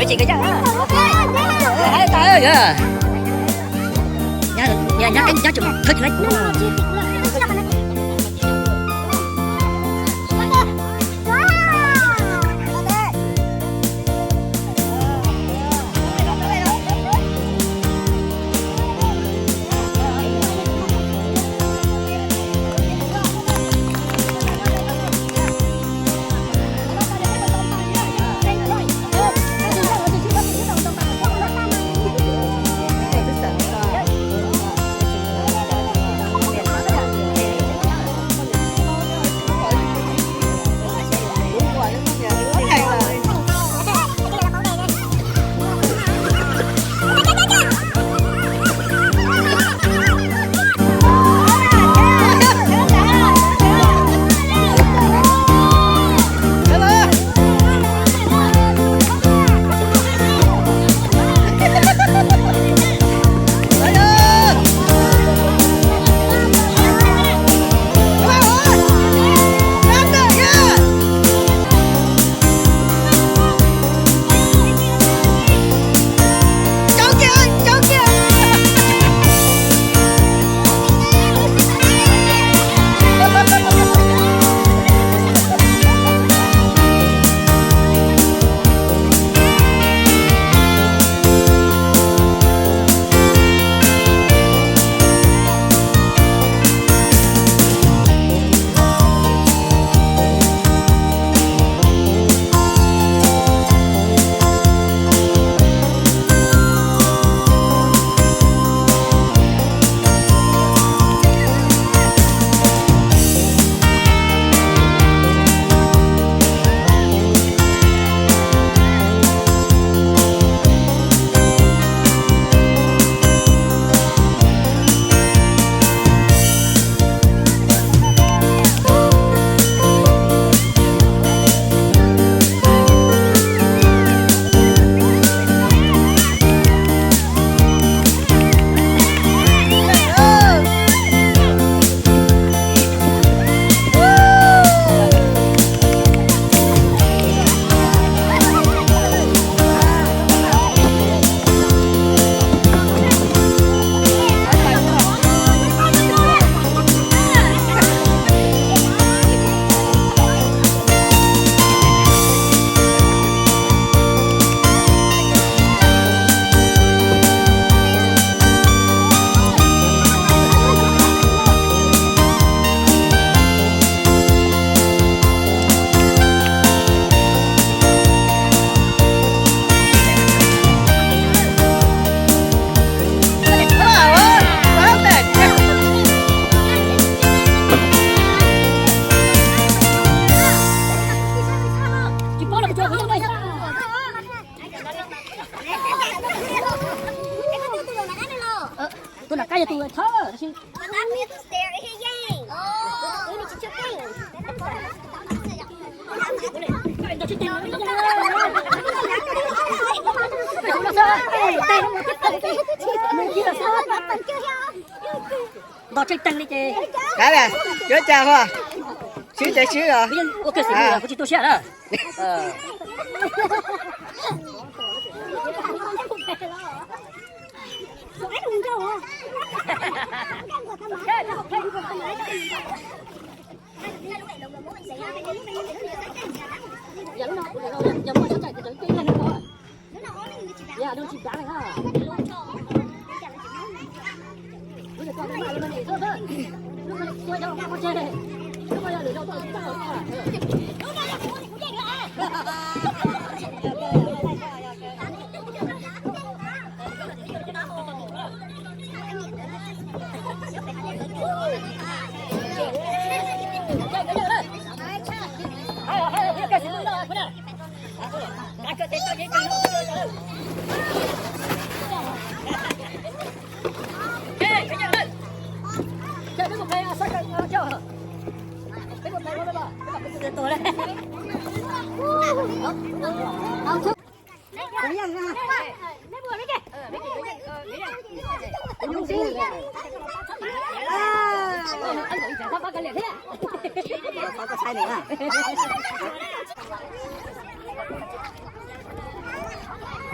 Ua tsis kawg yaj, hais tas yog, nyab, nyab, nyab tseem thawb tsis laib kuv. Tus nram qab yog tus thawj. Nto tseej teeg li ces, kav liam, yuav cas ho, swb ces swb os. Kuv tsis tu siab na.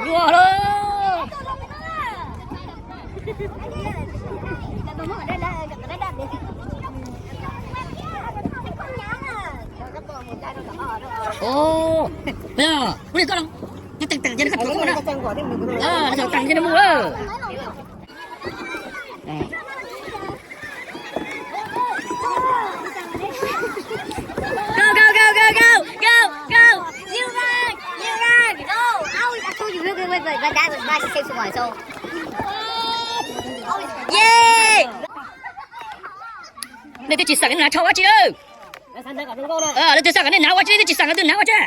Nyuaj lawm. Ua li koj no, tag tag tag no mus. Go, go, go, go, go, go, go. You run, you run. No, I always, I told you real good, but, but that was my sixth one, so. Yay! Nej twb tsis xav nav tshaj ua tsi lawm. Nej twb xav kom nej nav ua tsi, twb tsis xav kom twb nav ua tsi.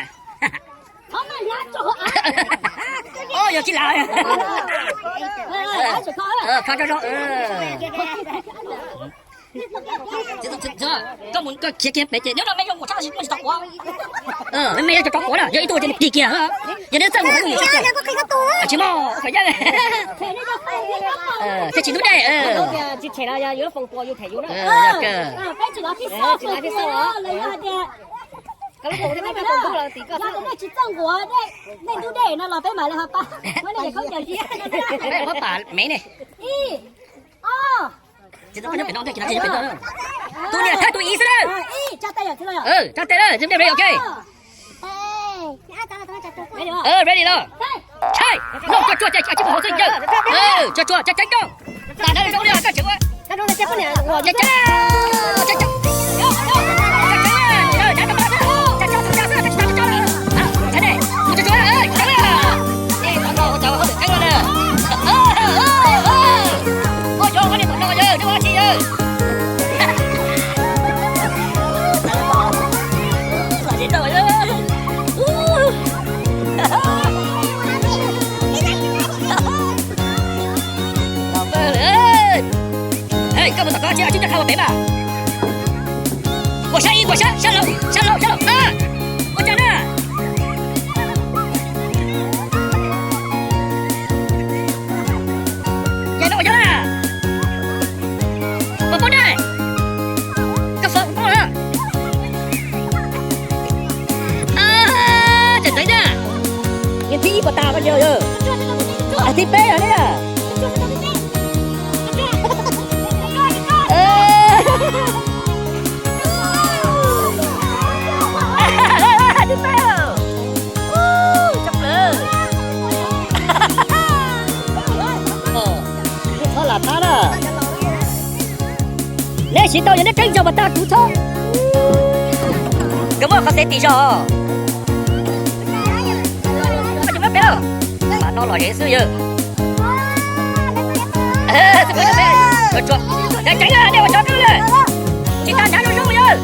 Yog tsis las. Kho tso zoo. Koj mus koj khiav kiag pem ces nyob no me yuav mus tshaj tsis tau quav. Me yuav tsis tau quav na, yog ib tug ces mus kis kiag. Yog nej txawj mus tsis muaj, thiaj tsis ntub dej. Yog nej tsis txawj nquav dej, nej ntub dej no los peb mam li ho pab. Pab pam me ne. Tus niam thawj tus ib xwb na. Tsa tes lawm, ready lawm. Tshai, no koj tsuag caj ib hauv xwb yawg. Tsuag tsuag caj ceeb koj. Tas na zoo li koj tseem ua. Koj mus tom koj tsis coj qha ua pem mas. Kuam sab ib, kuam sab, sab laug, sab laug, sab laug. Ua cas na? Yog no ua yog na. Pom poob na. Koj fo poob na. Tseem teev na. Yog thib ib puas tas ko yog. Thib peb yog ne. Thib peb. Txhob lam thab na. Neb siv tau yog neb keeb zog mas tag kuv txhob. Nkawd muaj qhov xev tis zog. Mas no lom zem xwb yawg. Ceev, nej ua cov kawg na. Tsis tas hnav zoo zoo yawg.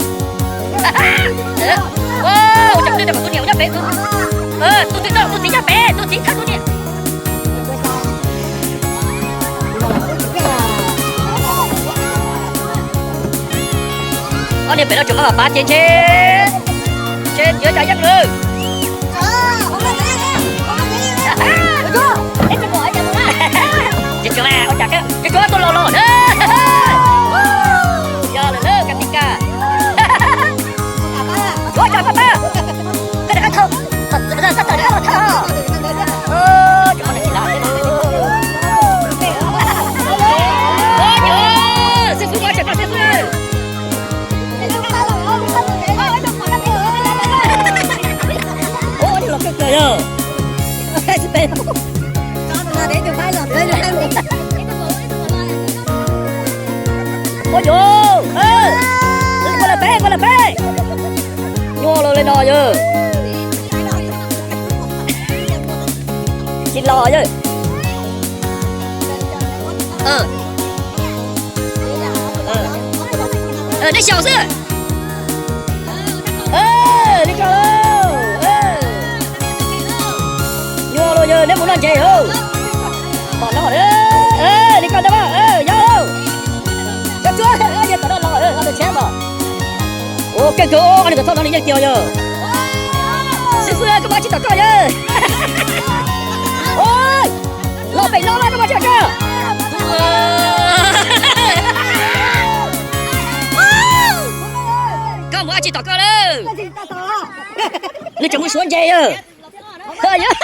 Ua cov twg kom tus niam nyob pem, tus twg txog tus txiv nyob pem, tus txiv thawj tus niam. Ob niag pem no tseem maj mam pav ces ntshe, ntshe yuav cas yeej lawm. Ces tseem ua cas, ces tseem ua tuaj los los. Yog lawm lawm, kas tis kas. Ua cas pab pab. Koj rov qab thau, koj tawm rov qab los thau. Xib fwb, ua cas koj xib fwb. Ua los kawg kawg yog. Ua yog, koj los peb, koj los peb. Nyuaj los li no yog. Tsis los yog. Nej xyaum xwb. Li ko, nyuaj los yog neb mus noj ntses. Tom no, li ko ntag mas, yog. Tsuag tsuag, yog tom no los, ob tug tsheb mas. Ua kawg kawg, ob niag tom txoj no li yeej tiag yog. Xib fwb, koj muaj dab tsi tom koj yog. Los pem no los koj muaj dab tsi tom koj. Koj muaj dab tsi tom koj lawm. Nws tseem mus suav ntses yog. Yog.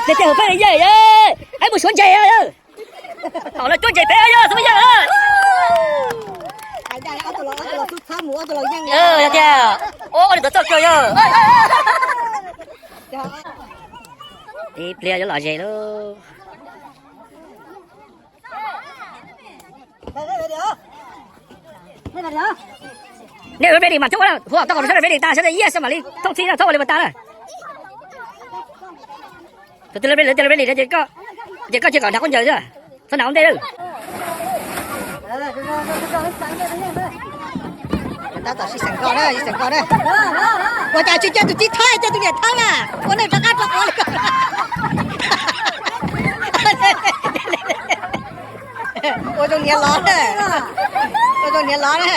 Tej hauv peb yawg, peb mus suav ntses yawg. Tom no cuab ntses peb yawg, xub yawg. Yog tiag, ob niag tuav txoj kawg yawg. Ib pliag yuav lom zem lauj. Nej ua ready mas txhob ua, hu tom qab kom sawv daws ready tas sawv daws iab xwb mam li thooj txhij na, txhob ua li puas tas na. Tus twg lawv ready, lawv ready ces koj cia kom nrag qaub ncaws xwb, txhob nrag ua ntej lawm. Tab tom sib xeem nkaus na, sib xeem nkaus na. Ua cas tsis cia tus txiv thawb, cia tus niam thawb na. Ua neej rov qab rau quav li ko. Ua zoo niam los na, ua zoo niam los na.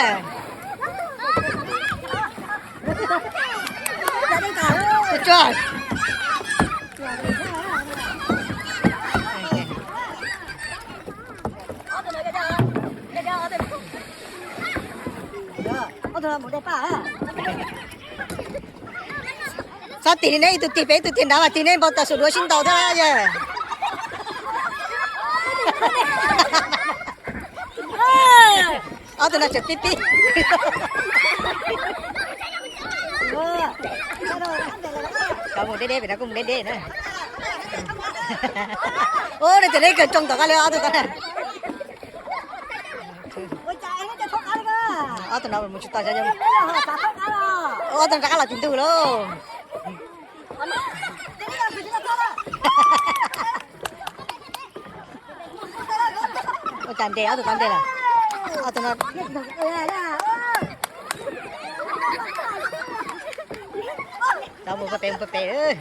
Txhob tig li ne, ib tug tig pem ib tug tig nrad mas tig ne, npau taws sum duav sib ntaus thiab yawg. Ob tug no tseem pib pib. Cov mus deb deb pem no kuj mus deb deb na. Ub, nej cov neb kawg tsoo tom qab li ob tug ko na. Ob tug no mus tsis tau xyov. Ob tug rov qab los tim ntug lauj. Ua cas nres ob tug tau nres lawm. Ob tug no. Tau mus pem, mus pem.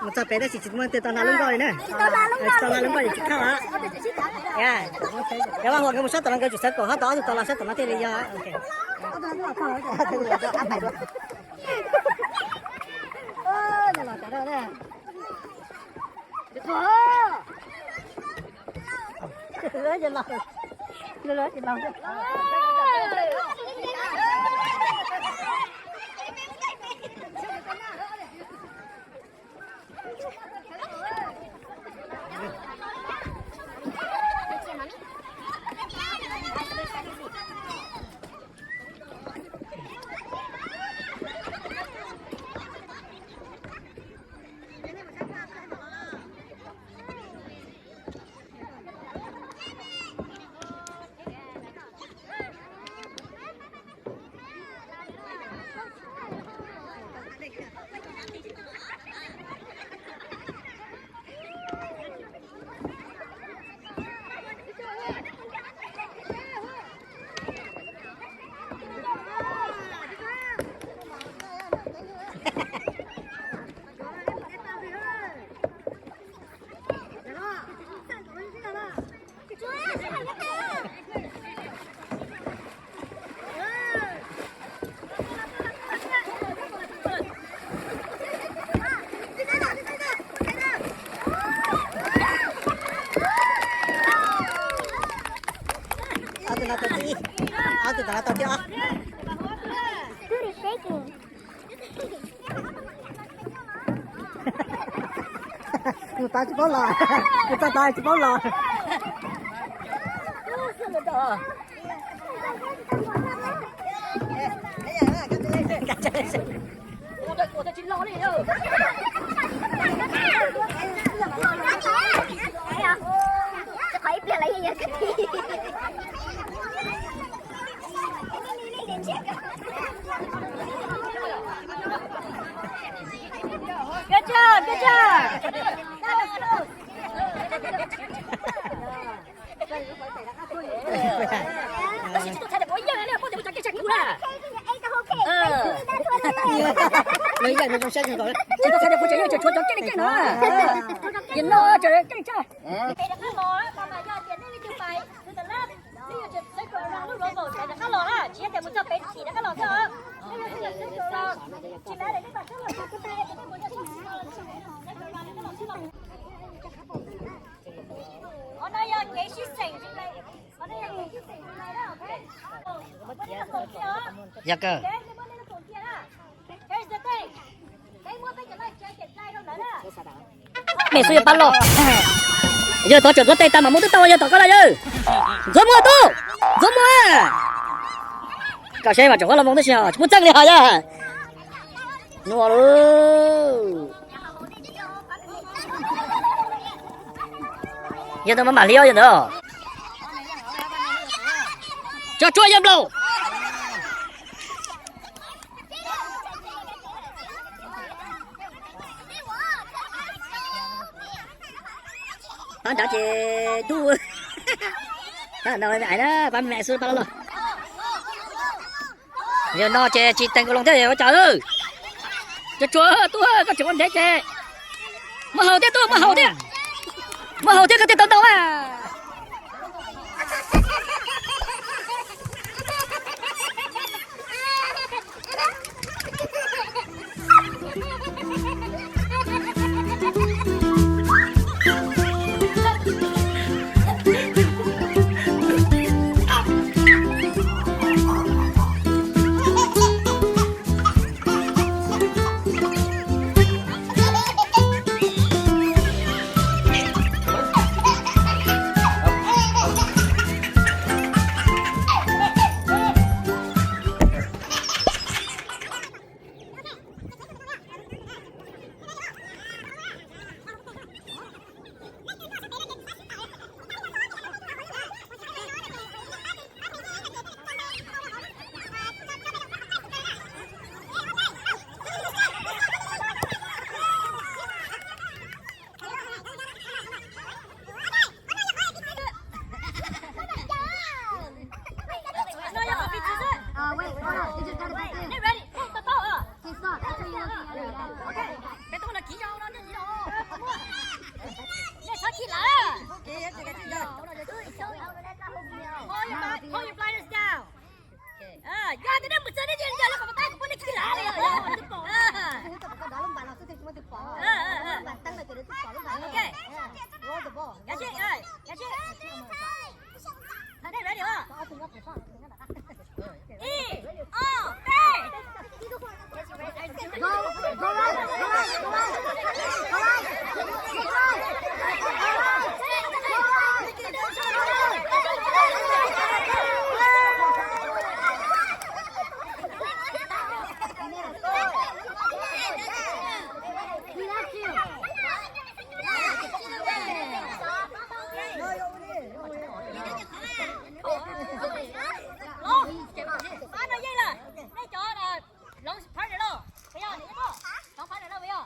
Mus txog pem tab sis tsis muaj twg tau hla lub nkoj li na. Tsis tau hla lub nkoj ces tsis khauj. Yog vaj huam nkawd mus sab tom no nkawd tsum xav kom hab tom ob tug tau los sab tom no thiaj li yog. Ob tug no tau thib ib, ob tug tom no tau thib ob. Tus tav tsis paub los, tus txog tav tsis paub los. Good job, good job. Tab sis tsis tau txhais tias puas yog li, puas tias puas cov kev tshaj kuv na. Tsis tau txhais tias puas tseem yog tseem tshuav cov kev li kev no. Ces no tseem kev li tshaj. Yog kawg. Mej xub yuav pab loj. Yawg tod tseem ntxuav tes tag mam muab twb tau yawg tom koj lawm yawg. Ntxuav muag tub, ntxuav muag. Koj seb mas tseem huab los moo tib si tsis muaj txeej li hos yawg. Nuav lauj. Yawg ntawd mas mam hliv yawg ntawd. Tso tsua yawg nplaum. Pab nrad ces ntuj. Pab no me me na, pab me me xwb pab loj loj. Yawg no ces tsis teem nkaus loo thiab ua cas. Tso tsua tub, koj tseem ua ntev ces muab haus thiab tub, muab haus thiab. Muab haus thiab koj thiaj tau ntau mas. Yog tias nej mus txog nej cia li ncaws lawm kom pas tab kuv pub nej khi lav li os. Kav tsij, kav tsij. Ib, ob, peb. Los, pab no yeej lawm. Nej cov hloov partner los puas yog? Hloov partner los puas yog?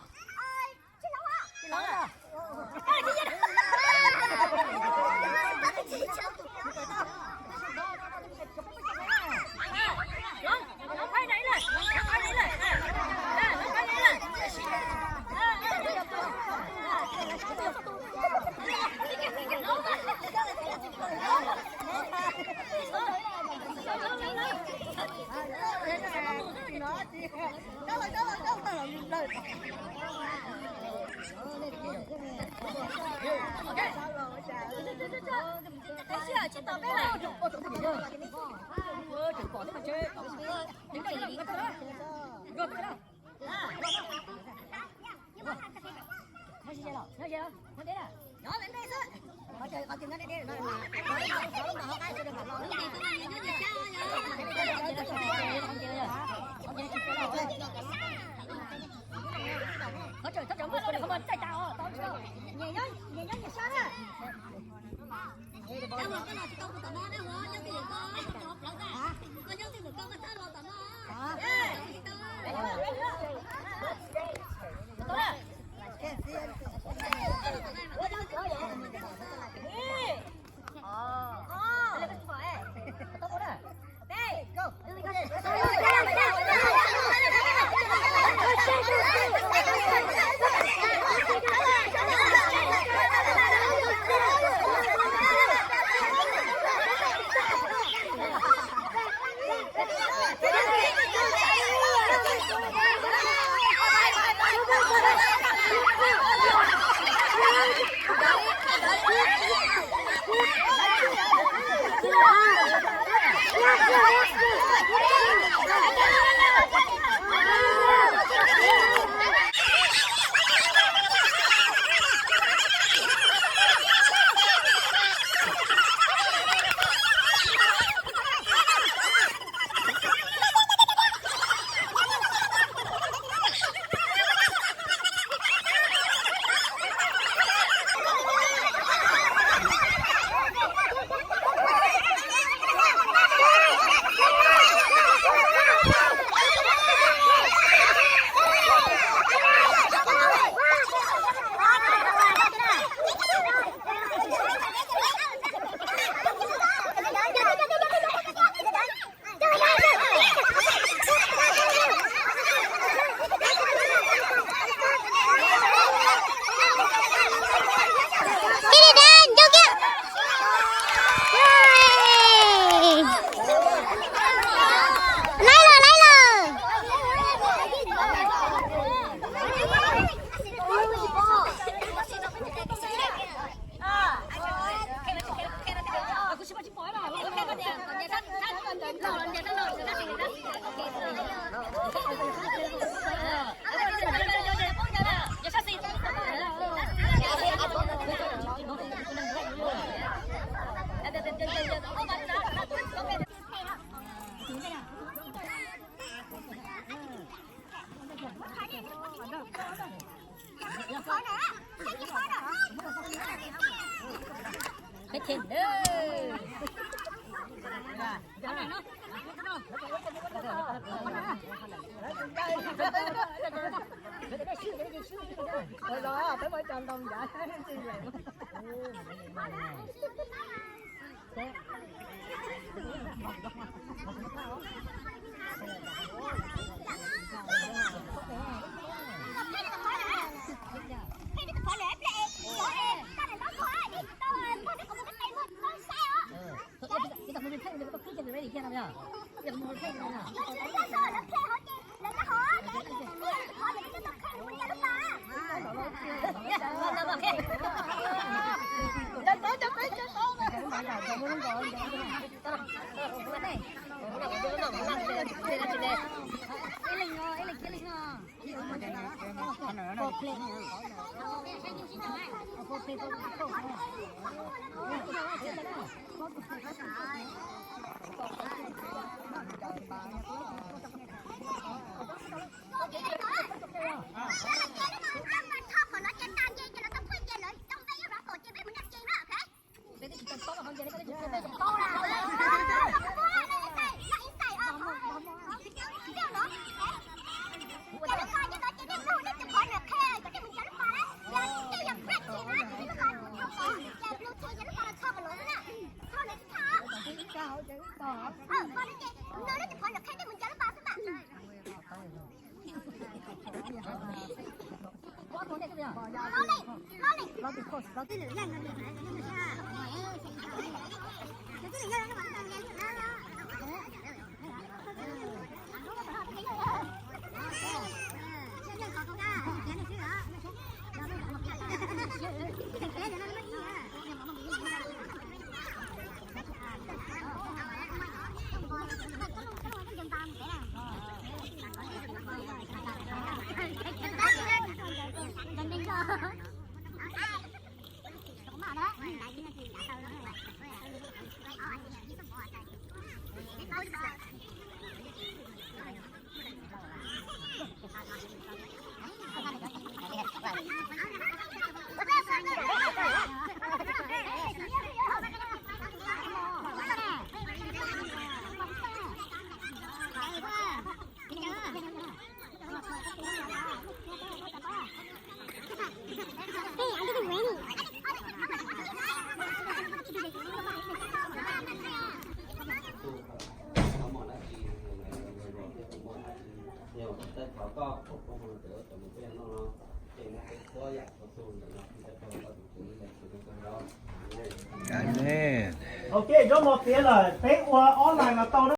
Ok, zaub mov tiav lawm, peb ua online los tau na.